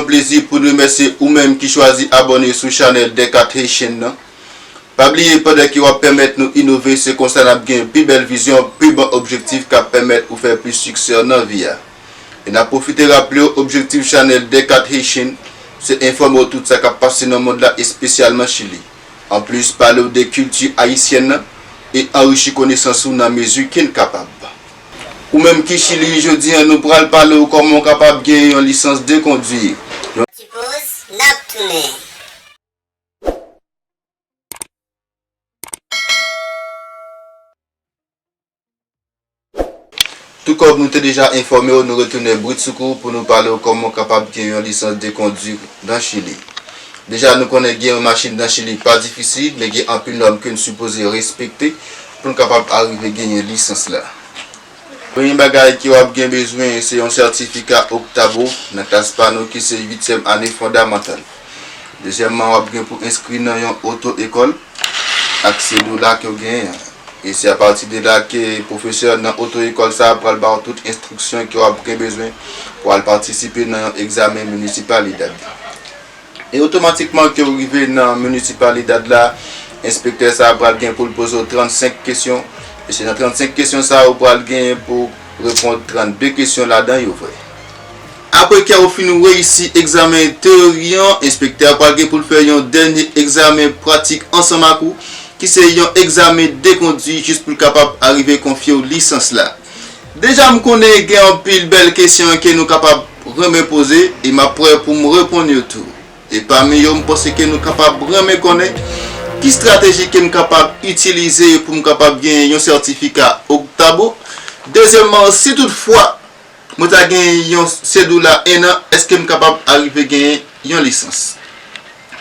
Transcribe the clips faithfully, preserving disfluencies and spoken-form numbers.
Plezi pou n remèsye ou menm ki chwazi abòne sou chanèl Descartes Haitian nan. Pa bliye, pandan ke w ap pèmèt nou inove, se konsa n ap gen pi bèl vizyon, pi bon objektif k ap pèmèt ou fè plis siksè nan vi a. E n ap pwofite raple w, objektif chanèl Descartes Haitian, se enfòme w tout sa k ap pase nan mond la, espesyalman Chili. Anplis, pale w de kilti ayisyèn nan e anrichi konesans ou nan mezi ke n kapab. Ou menm ki Chili, jodi a, nou pral pale w kòman w kapab gen yon lisans de kondwi. Yon ti poz, n ap tounen. Tou kòm nou te deja enfòme w, nou retounen britsoukou pou nou pale w kòman w kapab gen yon lisans de kondwi nan Chili. Deja, nou konnen gen yon machin nan Chili pa difisil, men gen anpil nòm ke n sipoze respekte pou n kapab arive genyen lisans la. Premye bagay ke w ap gen bezwen, se yon sètifika Octabo nan klas pa nou ki se uityèm ane fondamantal. Dezyèmman, w ap gen pou enskri nan yon oto ekòl ak sedola ke w genyen an. E se apati de la ke pwofesè nan oto ekòl sa a pral ba w tout enstriksyon ke w ap gen bezwen pou al patisipe nan yon egzamen minisipalidad. E otomatikman ke w rive nan minisipalidad la, enspektè sa a pral gen pou l poze w trannsenk kesyon. E se nan trannsenk kesyon sa a, ou pral genyen pou reponn trannde kesyon ladan yo vre. Apre ke w fin reyisi egzamen teyori an, enspektè a pral gen pou l fè yon dènye egzamen pratik ansanm ak ou, ki se yon egzamen de kondwi, jis pou l kapab arive konfye w lisans la. Deja, m konnen gen anpil bèl kesyon ke nou kapab renmen poze, e m ap prè pou m reponn yo tou. E pami yo, m panse ke nou kapab renmen konnen ki estrateji ke m kapab itilize pou m kapab genyen yon sètifika Octabo. Dezyèmman, si toutfwa mwen ta genyen yon sedola en an, èske m kapab arive genyen yon lisans?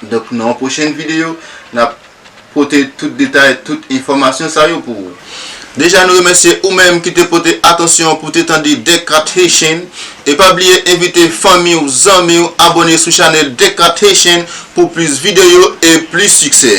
Donk, nan yon pwochèn videyo, n ap pote tout detay, tout enfòmasyon sa yo pou ou. Deja, nou remèsye ou menm ki te pote atansyon pou te tande Descartes Haitian. E pa bliye envite fanmi w, zanmi w, abòne sou chanèl Descartes Haitian pou plis videyo e plis siksè.